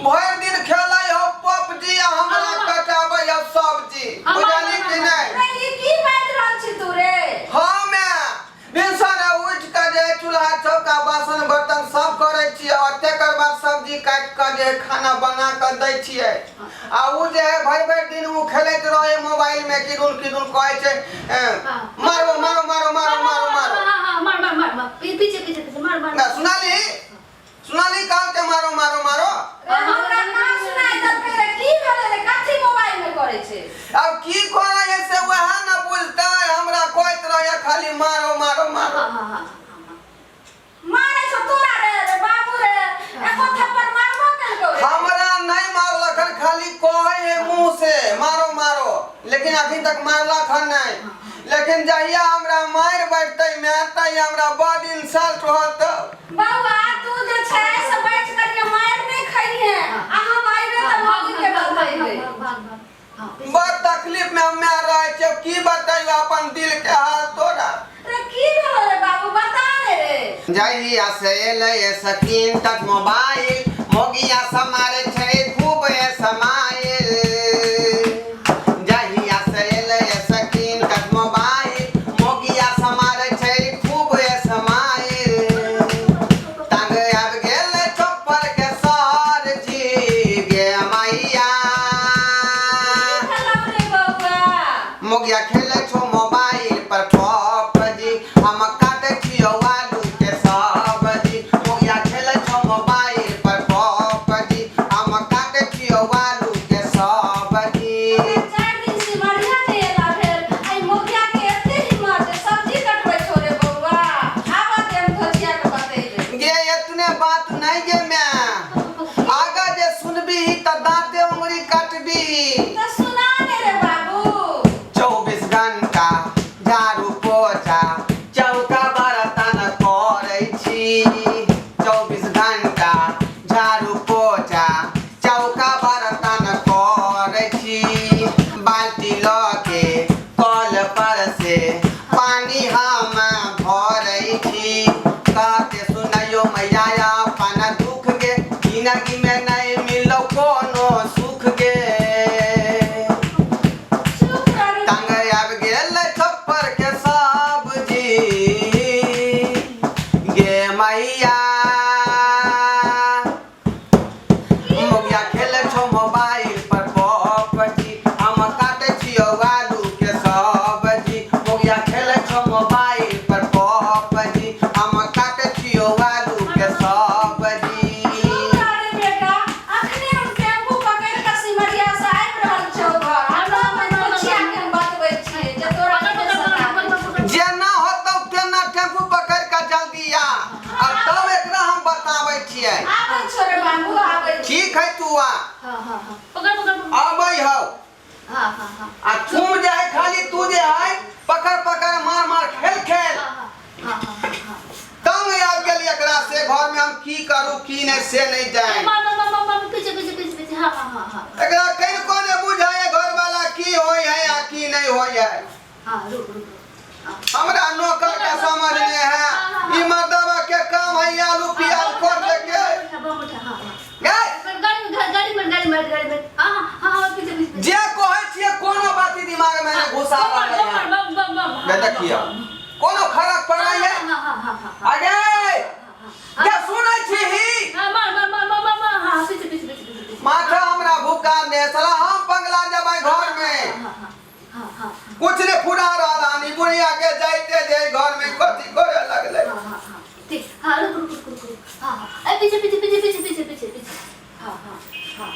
भरि दिन खेलै हो पबजी आ हमरा कटाबै हो सब्जी। बुझली कि नहि? रे, ई की बाजि रहल छी तू रे? हाँ मैं भिनसरे उठि कऽ जे चूल्हा चौका बासन बर्तन सब करै छियै और तेकर बाद सब्जी काटि कऽ जे खाना बना कऽ दै छियै आ उ जे है भरि भरि दिन उ खेलैत रहै मोबाइल में किदुन किदुन कहै छै मारो मारो मारो मारो मारो मारो। हाँ हाँ, मार मार मार मार, पीछे पीछे पीछे, मार मार। ना सुनाली, सुनाली कहल के मारो मारो मारो। रे, हमरा ना सुनाइ देलकै रे, की भेलै रे? कथी मोबाइल में करै छै? अब की करै है से वएह न बुझतै, हमरा कहैत रहै खाली मारो मारो मारो। हाँ हाँ हाँ। मारै छौ तोरा रे? रे बाबू रे, एको थप्पड़ मारबो केलकौ रे? हमरा नहीं मारलक हन, खाली कहै है मुंह से मारो मारो, लेकिन अभी तक मारलक हन नहीं। लेकिन जहिया हमरा मारि बैठतै माय तहिया हमरा बड इंसल्ट होत। बौआ, तू जे छै से बैठ करिये, मारि नहि खइहे आ हम अइबे तऽ मौगी के बतैबे। भाग भाग, हाँ। बड़ तकलीफ में हम माय रहै छियै, की बतैबे अपन दिल के हाल तोरा। रे, की भेलो रे बाबू? बता ने रे। जहिया से एलै स्क्रीन टच मोबाइल, मोगिया सब मारै छै खूब समाइल। जहिया से एलै स्क्रीन टच मोबाइल, मोगिया सब मारै छै खूब समाइल। तंग आबि गेलै चौपर के सर जी गे मैया। की भेलौ रे बौआ? मोगिया खेलै छौ मोबाइल पर पबजी, हम काटै छियौ आलू के सब्जी। मोगिया खेलै छौ मोबाइल पर पबजी, हम काटै छियौ आलू के सब्जी। 4 दिन सिमरिया नहि एला भेल, एहि मोगिया के एते हिम्मत जे सब्जी कटबै छौ रे बौआ? आबऽ दे, हम धोतिया के बतेबै। गे एतने बात नहि गे माय, आगा जे सुनबीही तऽ दाँते उंगरी काटबीही। तऽ सुना ने रे बाबू। 24 घंटा झाड़ू पोछा चौका बर्तन करै छी। 24 घंटा झाड़ू पोछा चौका बर्तन करै छी। बाल्टी लऽ के कल पर से पानी हम भरै छी। कहते सुनैयो मैया अपन दुख गे, जिंदगी में नहीं मिलो कोनो सुख गे। चुप करू। तंग आबि गेल छप्पर के सब्जी गे मैया। मोगिया खेलै छौ मोबाइल पर पबजी, हम काटै छियौ आलू के सब्जी। मोगिया खेलै छौ मोबाइल पर पबजी, हम काटै छियौ आलू के सब्जी। चुप रह रे बेटा, अखने हम टेम्पू पकड़ि कऽ सिमरिया से आबि रहल छौ घर, आ तब हम मुखिया के हम बतबै छियै जे तोरा के सताबै छै। जेना होतौ तेना टेम्पू पकड़ि कऽ जल्दी आ, आ तब एकरा हम बताबै छियै। आबै छौ रे बाबू, आबै छी। ठीक है, तू आ। हाँ हाँ हाँ, पकड़ पकड़ पकड़। आबै हौ। हाँ हाँ हाँ। आ तुम जे है खाली तू जे है पकड़ पकड़ मार मार खेल खेल। हाँ हाँ हाँ हाँ हाँ। तंग आबि गेल एकरा से, घर में हम की करू की नहीं से नहीं जाए। मार मार मार मार, पीछे पीछे पीछे पीछे, हाँ हाँ हाँ हाँ। एकरा कनिको ने बुझाय घर वाला की होय है आ की नहीं होय है। हाँ, रुक रुक। हमरा नौकर के समझ में है, ई मर्दवा के काम है आलू प्याज खोटे के। गए गाड़ी में गाड़ी में गाड़ी में, हाँ हाँ हाँ, पीछे पीछे। जे कहै छियै कोनो बात ई दिमाग में नहीं घुसा रहलै है। देखियौ कोनो फरक पड़ै है? हाँ हाँ हाँ हाँ। अगे के सुनै छी ही? हाँ, मार मार मार मार मार, हाँ, पीछे पीछे पीछे पीछे। माथा हमरा भूखा ने साला, हम बंगला जबै घर में। हाँ हाँ हाँ हाँ। कुछ ने फुरा रहल हन, ई बुढ़िया के जाइते जे घर में कथी करे लगलै। हाँ हाँ हाँ, ठीक, हाँ, रुक रुक रुक रुक, हाँ हाँ, ए पीछे पीछे पीछे पीछे पीछे पीछे पीछे, हाँ हाँ हाँ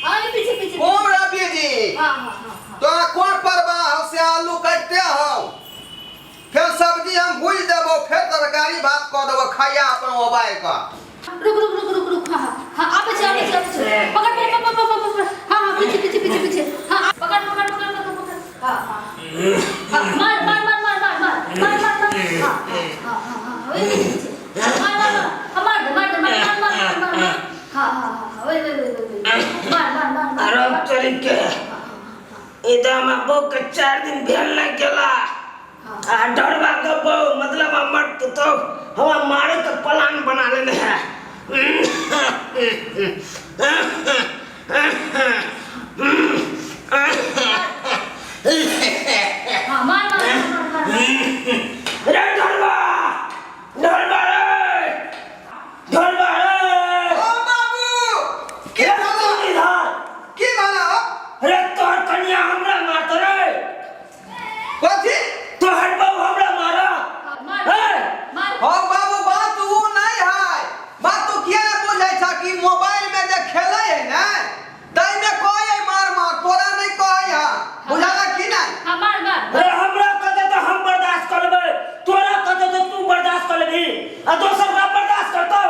हाँ, ए पीछे पीछे। ओम रवि जी। हाँ हाँ हाँ हाँ। तोरा कोन परवाह हौ से आलू काटिते हौ, फेर सब्जी हम भूजि देबो, फेर तरकारी भात कऽ देबो, खाइया अपन मोबाइल कऽ। रुक रुक रुक रुक रुक, हाँ हाँ, आबै छी आबै छी आबै छी, पकड़ पकड़ पकड़ पकड़ पकड़, हाँ हाँ, पीछे पीछे पीछे पीछे, हाँ, पकड़ पकड़ पकड़ पकड़ पकड़, हाँ हाँ हाँ, मार मार मार मार मार मार मार मार मार, हाँ हाँ हाँ हाँ, ओए पीछे पीछे, मार मार मार, हाँ, मार दे मार दे, मार मार मार मार मार, हाँ हाँ हाँ, ओए ओए ओए ओए, मार मार मार मार। अरे तरीके ई तऽ हमरा बहू के 4 दिन भेल नहि गेला आ डरबा के बहू मतलब हमर पुतोह हमरा मारे के प्लान बना लेने है। हाँ मार मार मार मार मार रे ढोलबा ढोलबा रे ढोलबा रे ओ बाबू की रे भेलो तू इधर की भेलो रे तोहर कन्या हमरा मारत रे कथी तोहर बहू हमरा मारा मार हे मार हो बाबू बात ऊ नहीं है बात तू किया ना बुझै छ कि मोबाइल में जे खेलै है ने तै में कहै है मार मार तोरा नहीं कहै है बुझला की नहीं हाँ मार मार रे हमरा कहते तो हम बर्दाश्त कर लेबै तोरा कहते तो तू बर्दाश्त कर लेबही आ दोसर का बर्दाश्त करतौ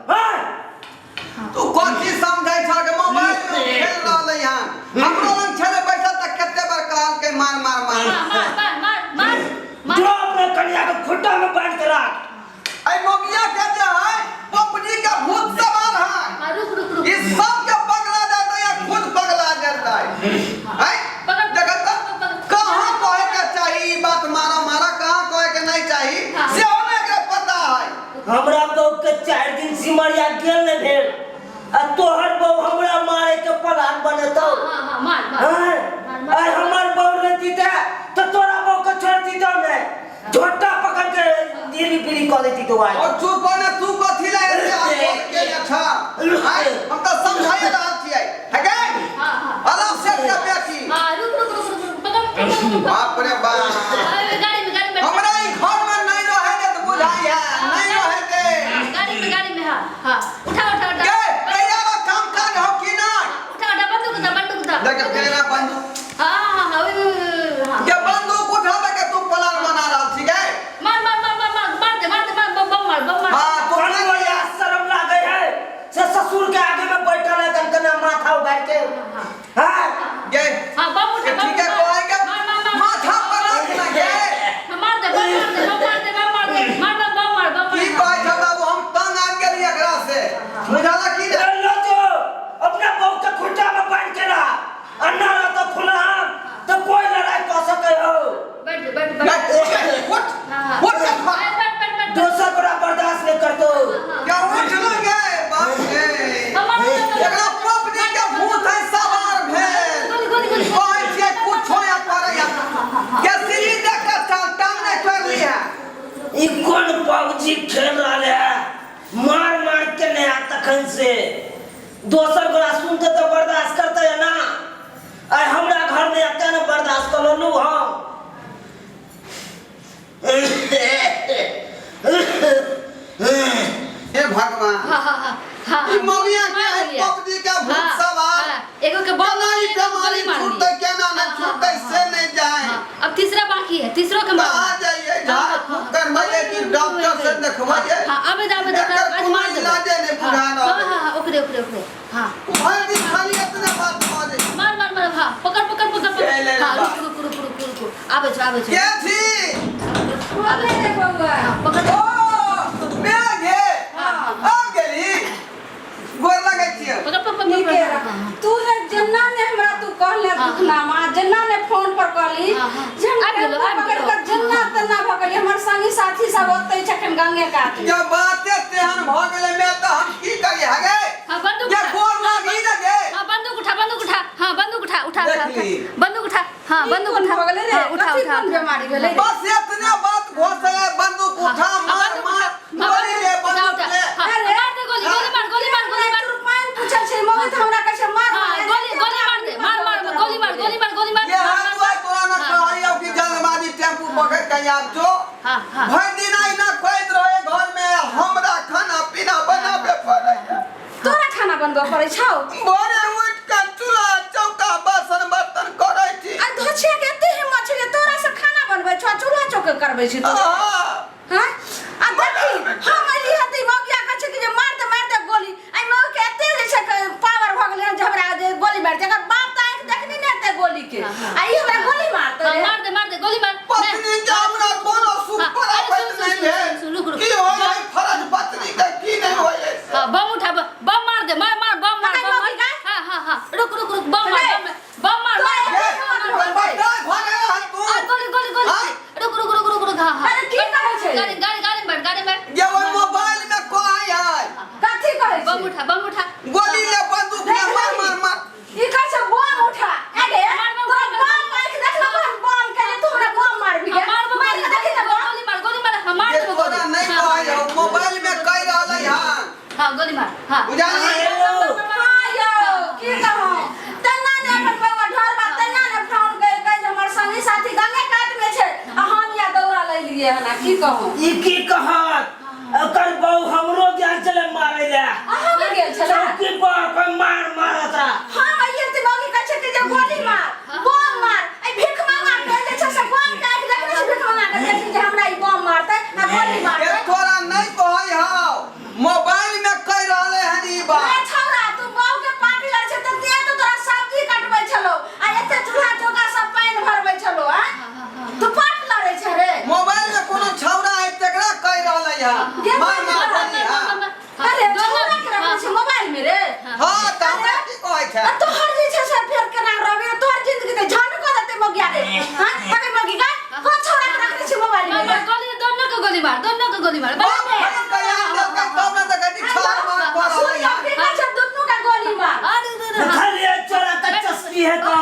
हैं तू कथी समझै छ कि मोबाइल में खेल रहलै हन हमरो लग छलै पैसा तऽ कते बार कहलकै मार मार मार मार मार मार मार मार मार जो अपने कन्या के खुट्टा में बांध के राख एहि मोगिया के जे है पपजी के भूत सवार है हाँ, रुक रुक रुक ई सब के पगला जाता या खुद पगला जाता है हैं पकड़ देखत तऽ कहाँ कहे के चाही ई बात मारा मारा कहाँ कहे के नहीं चाही हाँ। सेहो नहि एकरा पता है हमरा बहू के 4 दिन सिमरिया गेल नहीं भेल आ तोहर बहू हमरा मारे के प्लान बनेतौ हाँ हाँ मार मार हैं? आय हमर बहू रहती ते तो तोरा बहू के छोड़ती तो नहीं झोटा पकड़ के दीरी पीरी कऽ देती तो आज और चुप हो ना तू कथी ले एते अफसोस के अच्छा आय हम तऽ समझाइए रहल छियै है गे हाँ हाँ अलग से के बेटी हाँ रुक रुक रुक रुक रुक पकड़ पकड़ पकड़ बाप रे बाप अरे गाड़ी में गाड़ी में हमरा ई घर में नहीं रहे दे तऽ बुझाइ है नहीं रहे दे गाड़ी में हाँ हाँ उठा उठा उठा गे तैयार हो काम काज हो कि नहीं उठा उठा बंदूक उठा बंदूक उठा देख केना बंदूक हाँ हाँ हाँ ओए, ओए, ओए, हाँ के बंदूक उठावे के तू प्लान बना रहल छी गे मार मार मार मार मार मार दे मार दे मार बम बम मार बम मार हां तू तोरा बढ़िया शर्म लागे है से ससुर के आगे में बैठल है कनकना माथा उगाड़ के हाँ गे हाँ बम उठा बम ठीक है मार कोई के मार मार मार माथा पर रख ना गे हाँ, मार दे बम मार दे बम मार दे बम मार दे मार मार बम मार बम की मार कहै छ बाबू हम तंग आबि गेली एकरा से बुझल की ने अरे लो जो अपना बहू के खुट्टा में बांध के रहा अन्ना रह तो खुला हम तो कोई लड़ाई कर सके हो बैठ जा, बैठ बैठ उठ उठ हाँ हाँ उठ बैठ बैठ बैठ बैठ दोसर बड़ा बर्दाश्त नहीं करतो क्या उठ ना गे बाप रे हाँ, मार मार, मार, एकरा पपनी के भूत है सवार भेल गोली गोली गोली कहै छियै कुछो या करै या के सीढ़ी देख के चल टांग नहीं तोड़ ली है ई कोन पबजी खेल रहल है मार मार के नहीं आ तखन से दोसर गोरा सुनते तो बर्दाश्त करते है ना आय हमरा घर में आते ना बर्दाश्त कर लू हम हे भगवान हाँ हाँ हाँ हाँ ई ममिया के मार है लिया। पपजी के भूत हाँ, सवार हाँ, एगो के बम केना ई मार लिया, एगो बीमारी गोली मार छूटतै लिया। केना नहि हाँ, छूटतै हाँ, से नहि जाए हाँ, अब तीसरा बाकी है तीसरो के मार कहाँ जाइए झाड़ फूक करबैये कि डॉक्टर से देखबैये हाँ आबे दे आबे दे एकर आज कोनो मार देबै। इलाजे नहि हाँ, बुझा रहल हाँ हाँ हाँ ओकरे ओकरे ओकरे हाँ भरि दिन खाली एतने बात बाजै मार मार मार हाँ पकड़ पकड़ पकड़ के ले पकड़ हाँ बा। रुक रुक रुक रुक रुक आबे छो आबे छो के छी बोले रे बौआ पकड़ ओ मेघ हे हाँ, हाँ, आबि गेली गोर लगै छियै पकड़ पकड़ नीके पकड़ रह। हाँ, हाँ। तू ने जेना ने हमरा तू कहले हाँ। दुखनामा जेना ने फोन पर कहली हाँ, हाँ। जे हम आबि गेलौ, टेम्पू आबि पकड़ि गेलौ। कऽ जेना तेना भऽ गेली हमर संगी साथी सब ओतै छखन गंगे कात जब बाते तेहन भऽ गेलै मैं तऽ हम की करी हगे हाँ बंदूक जे उठा गोर लागी न गे हाँ बंदूक उठा बंदूक उठा हाँ बंदूक उठा उठा उठा देख ली। उठा बंदूक उठा हाँ ई बंदूक कोन उठा भऽ गेलै रे? हाँ उठा कथी उठा कोन उठा। बेमारी भेलै रे? बस एतने बात घोसले बंदूक हाँ, उठा हाँ, मार बंदूक मार उठा, हाँ, गोली ले बंदूक बंदूक उठा, ले हाँ, अरे, मार दे गोली गोली मार गोली मार गोली मार पानि पूछै छै मम्मी तऽ हमरा कहै छै मार हाँ मार गोली गोली मार दे मार मार गोली मार गोली मार गोली मार ये मार, हाथ मार, हुआ तोरा न हाँ। कहलियौ कि जल्दबाजी टेम्पू पकड़ के आब जो हाँ हाँ भरि दिन अहिना खोइत रहे घर में हमरा खाना पीना बनाबे पड़ैया तोरा खाना बनबऽ पड़ै छौ भोरे उठि के चूल्हा चौका बासन बर्तन करै छी आ धोछिया के एते हिम्मत छै जे तोरा से खाना बनबै छौ आ चूल्हा चौका करबै छी तू आहा, हाँ आ देखी हम अइली हँ तऽ ई मौगिया कहै छै कि जे मार दे मार दे गोली एहि मौगी के एते जे छै पावर भऽ गेलै हँ जे हमरा जे गोली मारि दे एकर बाप तऽ आँखि देखने नहि हेतै गोली के आ ई हमरा गोली मारतै हाँ, मार दे मार दे गोली मार पत्नी के हमरा कोनो सुख हाँ, अरे प्राप्त सुन, सुन, नहि सुन, भेल सुन, रुक, रुक। की होइ है फरज पत्नी के की नहीं होइ है से? हाँ बम उठा बम मार दे मार मार बम मार पकड़ बम मार मौगी का। हाँ हाँ हाँ रुक रुक रुक बम मार अरे, बम बम मार तो मार, ये, मार, मार, मार, बताय भऽ गेल हन तू आ, गोली गोली गोली आँय? रुक रुक रुक रुक रुक हाँ हाँ अरे की कहै छै गाड़ी गाड़ी गाड़ी में बैठ गाड़ी में बैठ ये ओहि मोबाइल में कहै है कथी कहै गेलियै हन आ की कहू। ई की कहत, ओकर बहु हमरो गेल छलै मारै लए। अहाँ के गेल छलै? चौकी पर कोई मार मारत रहा। हम अइयै तऽ मौगी कहै छै कि जे गोली मार, बम मार। एहि भीख मंगा के जे छै से बम के आँखि देखने छै, भीख मंगा के देखी जे हमरा ई बम मारतै आ गोली के मारतै। तोरा नहीं कहै हौ, मोबाइल में कह रहले हन ई रे बात। छौड़ा, तू बहू के पार्टी लड़ छै तऽ ते तऽ तोरा सब्जी कटबै छलौ आ एते चूल्हा चौका सब पानि भरबै छलौ। आ तू पाट लड़ै छै रे? मोबाइल में कोनो छौड़ा है तकरा कह रहले हन। गे मार मार गोली। हां। अरे छौड़ा के रखने छै मोबाइल में रे? हां, तऽ हमरा की कहै छै? आ तोहर जे छै से फेर केना रहबे? तोहर जिंदगी तऽ झंड कऽ देतै मौगिया रे। हां, अरे मौगी गा कोन छौड़ा के रखने छै मोबाइल में रे? गोली, दोनों को गोली मार, दोनों को गोली मार। बाप भरम के याद देलकै तब ने देखै छी छाल मार कऽ सुन रहलै हन। की कहै छै, दुनू के गोली मार। अरे खाली चोरा के चस्की है का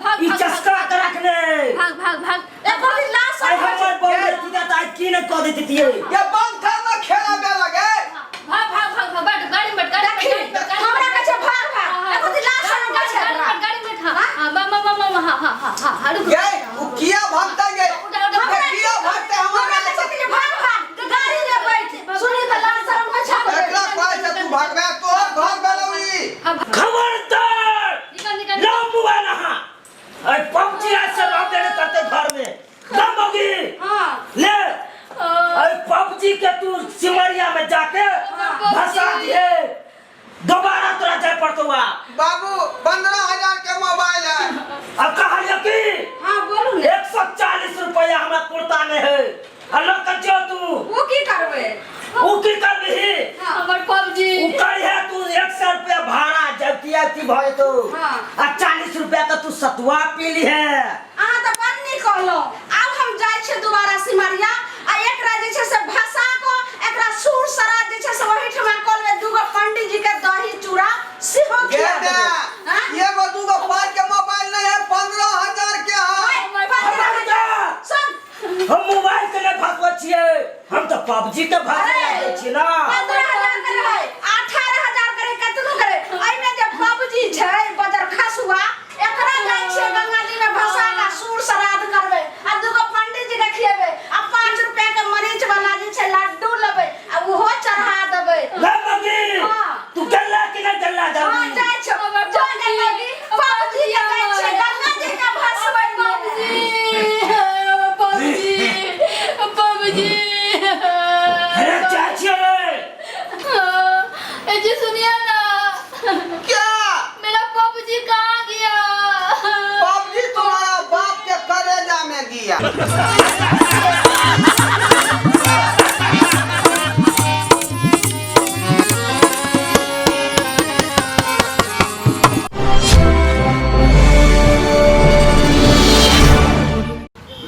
भाग, ई भाग, चस्का के रखने। भाग भाग भाग। एको दिन लाश आइ हमर बहु रहती तऽ आइ की नहि कऽ दैतियै। ये बंद कर ना खेला बे लगे। भाग भाग भाग भाग, बैठ गाड़ी में, बैठ गाड़ी में, देखी गाड़ी में, गाड़ी में। हमरा कहै छै भाग भाग, एको दिन लाश गाड़ी में, कहै छै गाड़ी में, एकरा। गाड़ी में, हाँ हाँ, मामा मामा मामा, हाँ हाँ हाँ हाँ हाँ, रुक। गे उ किया भगतै गे? उठा, उठा। गे किया भगतै? हमरा हमरा कहै छै कि जे भाग भाग गाड़ी में बैठ। सुनी तऽ लाज शरम होइ छै? एकरा कहै छै तू भगबे, तोहर घर भेलौ ई। हाँ, भाग। खबरदार, निकल निकल। लाओ मोबाइल अहाँ। अरे पबजी आज से रहबे नहीं करते घर में। ना मौगी। हाँ। ले, अरे पबजी के तू सिमरिया में जाके भसा दिए, दोबारा तोरा जाए पड़तो बा। बाबू, 15,000 के मोबाइल है। अब कहलियो की? हाँ, बोलू ने। 140 रुपया हमरा कुर्ता में है, आ लऽ के जो तू। उ की करबै? उ की करबिही? हमर पबजी। उ करिहे तू 100 रुपया भाड़ा जबकि अथी भऽ जेतौ। हाँ। आ 40 रुपया के तू सतुआ पी लिहे। अहाँ तऽ बड़ नीक कहलहुँ। आब हम जाइ छियै दोबारा सिमरिया आ एकरा जे छै से भसा कऽ एकरा सुर सराज जे छै से ओहिठमा कऽ लेबै। दूगो पंडीजी के दही चूड़ा सेहो गे खिया दे देबै। हाँ? एगो दूगो पाइ के मोबाइल नहीं है, 15,000 के है। ओए, 15,000 सुन। हम मोबाइल के नहीं फसबै छियै, हम तऽ पबजी के फसबै लागै छियै ना। 15,000 के रहै, 18,000 के रहै, कतनो के रहै, एहिमे जे पबजी छै बजर खसुआ, एकरा जाइ छियै गंगा जी में भसा कऽ सूर श्राद्ध करबै आ दूगो पंडीजी के खिएबै आ 5 रुपया के मरीच वाला जे छै लड्डू लेबै आ ओहो चढ़ा देबै। ले मौगी। हाँ। तू गेला कि नहीं गेला? हाँ। जल्दी जाइ छौ जो गंगा जी, पबजी के जाइ छियै गंगा जी के भसबै। PUBG, PUBG, PUBG. अरे चाची रे। ए जी, सुनिए ना। क्या? मेरा पबजी कहाँ गया? पबजी तुम्हारा बाप के कलेजा में गया।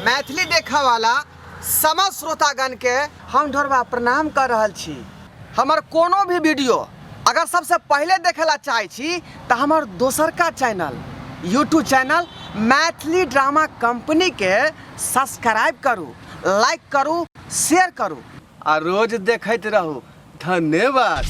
मैथिली देखा वाला समस्त श्रोतागण के हम ढोरबा प्रणाम कर रहल छी। हमर कोनो भी वीडियो अगर सबसे पहले देखेला चाहै छी तऽ हमर दोसरका channel YouTube channel Maithili drama company के सब्सक्राइब करू, लाइक करू, शेयर करू आ रोज देखैत रहू। धन्यवाद।